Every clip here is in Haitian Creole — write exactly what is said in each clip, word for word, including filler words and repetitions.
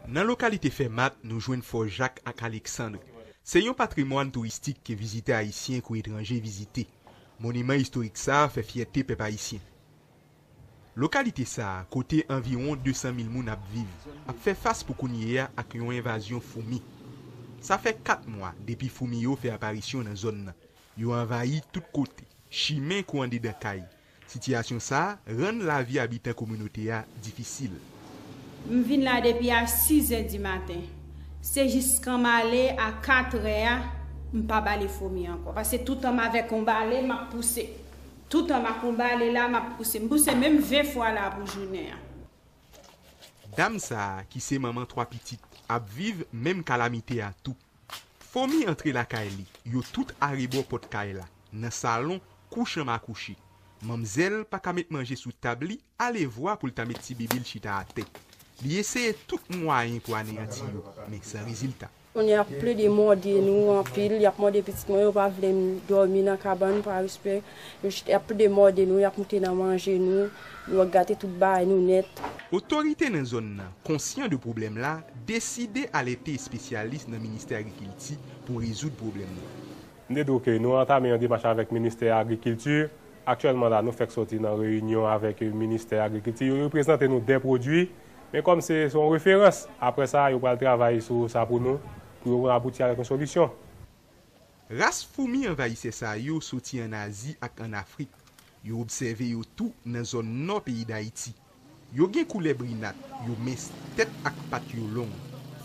Nan lokalite Fèmat, nou jwenn Fò Jak ak Aleksandr. Se yon patrimwàn touristik ke vizitè ayisyen kou etranje vizite. Moniman istorik sa a fè fyète pèp ayisyen. Lokalite sa a, kote anviwon de san mil moun ap viv, ap fè fas pou kounye a ak yon envazyon foumi. Sa fè kat mwa depi foumi yo fè aparisyon nan zòn nan. Yo anvayi tout kote, chimen kou andedan kay. Sitiyasyon sa a rann lavi abitan kominote a difisil. M vin la depi a sizè di maten. Se jis kan m ale a katrè a, m pa bale fomi ankò. Paske toutan m avèk yon bale, m ap pouse. Toutan m ak yon bale la, m ap pouse. M pouse menm ven fwa la pou jounen an. Dam sa a, ki se manman twa pitit, ap viv menm kalamite a tou. Fomi antre lakay li, yo tout arebò pòt kay la, nan salon, kou chanm akouche. Manmzèl pa ka met manje sou tab li, alevwa pou l ta met ti bebe l chita atè. Li eseye tout mwayen pou aneyanti yo, men san rezilta. Kounye a y ap plede mòde nou anpil, y ap mòde pitit mwen, yo pa vle m dòmi nan kabann pa respè. Yo ch- y ap plede mòde nou, y ap moute nan manje nou, yo gate tout bagay nou nèt. Otorite nan zòn nan, konsyan de pwoblèm la, deside alète espesyalis nan ministè agrikilti pou rezoud pwoblèm nan. M te di w ke nou antame yon demach avèk ministè agrikilti. Aktyèlman la, nou fèk sòti nan reyinyon avèk ministè agrikilti. Yo reprezante nou de pwodui, men kòm se se yon referans, apre sa, yo pral travay sou sa pou nou, pou yo abouti avèk yon solisyon. Ras foumi anvayisè sa yo soti ann Azi ak ann Afrik. Yo obsève yo tou nan zòn nò peyi Dayiti. Yo gen koulè brinat, yo mens, tèt ak pat yo long.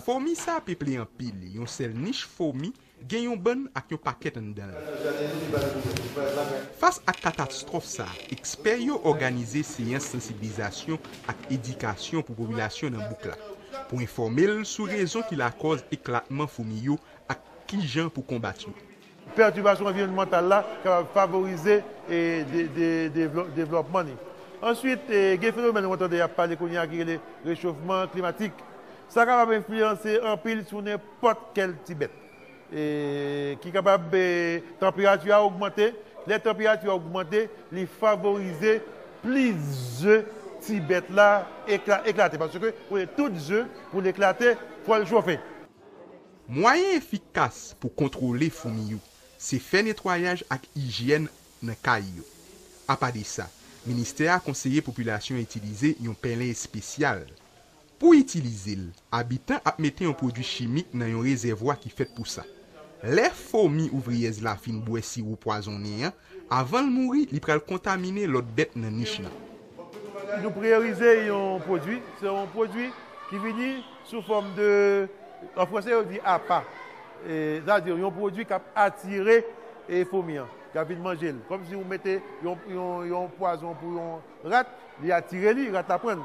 Fomi sa peple anpil, yon sèl nich fomi gen yon bann ak yon pakèt anndan l. Fas ak katastwòf sa, ekspè yo òganize seyans sansibilizasyon ak edikasyon pou popilasyon nan bouk la, pou enfòme l sou rezon ki lakòz eklatman fomi yo ak kijan pou konbat yo. Pètibasyon anviwònmantal la kapab favorize e, de, de, devlo- devlòpman li. Answit, e, gen fenomèn ou tande y ap pale kounye a ki rele rechofman klimatik. Sa kapab enfliyanse anpil sou nenpòt kèl ti bèt. E, ki kapab, e, tanperati a ogmante. Lè tanperati a ogmante, li favorize plis ze ti bèt la ekla- eklate. Paske konnen tout ze, pou l eklate, fò l chofe. Mwayen efikas pou kontwole foumi yo, se fè netwayaj ak ijyèn nan kay yo. Apa de sa, ministè a konseye popilasyon itilize yon pèlen espesyal. Pou itilize l, abitan ap mete yon pwodui chimik nan yon rezèvwa ki fèt pou sa. Lè fomi ouvriyèz la fin bwè siwo pwazonnen an, avan l mouri, li pral kontamine lòt bèt nan nich lan. Nou priyorize yon pwodui, se yon pwodui ki vini sou fòm de, an franse yo di apa. E, sa vle di yon pwodui k ap atire e, fomi an, k ap vin manje l. Kòmsi ou mete yon, yon, yon pwazon pou yon rat, li atire li, rat la pran l.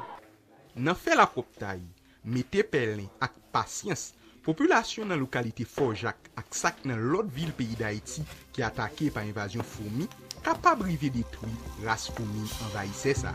Nan fè lapwòptay, mete pèlen ak pasyans, popilasyon nan lokalite Fò Jak ak sa k nan lòt vil peyi Dayiti ki atake pa envazyon foumi kapab rive detwi ras foumi anvayisè sa.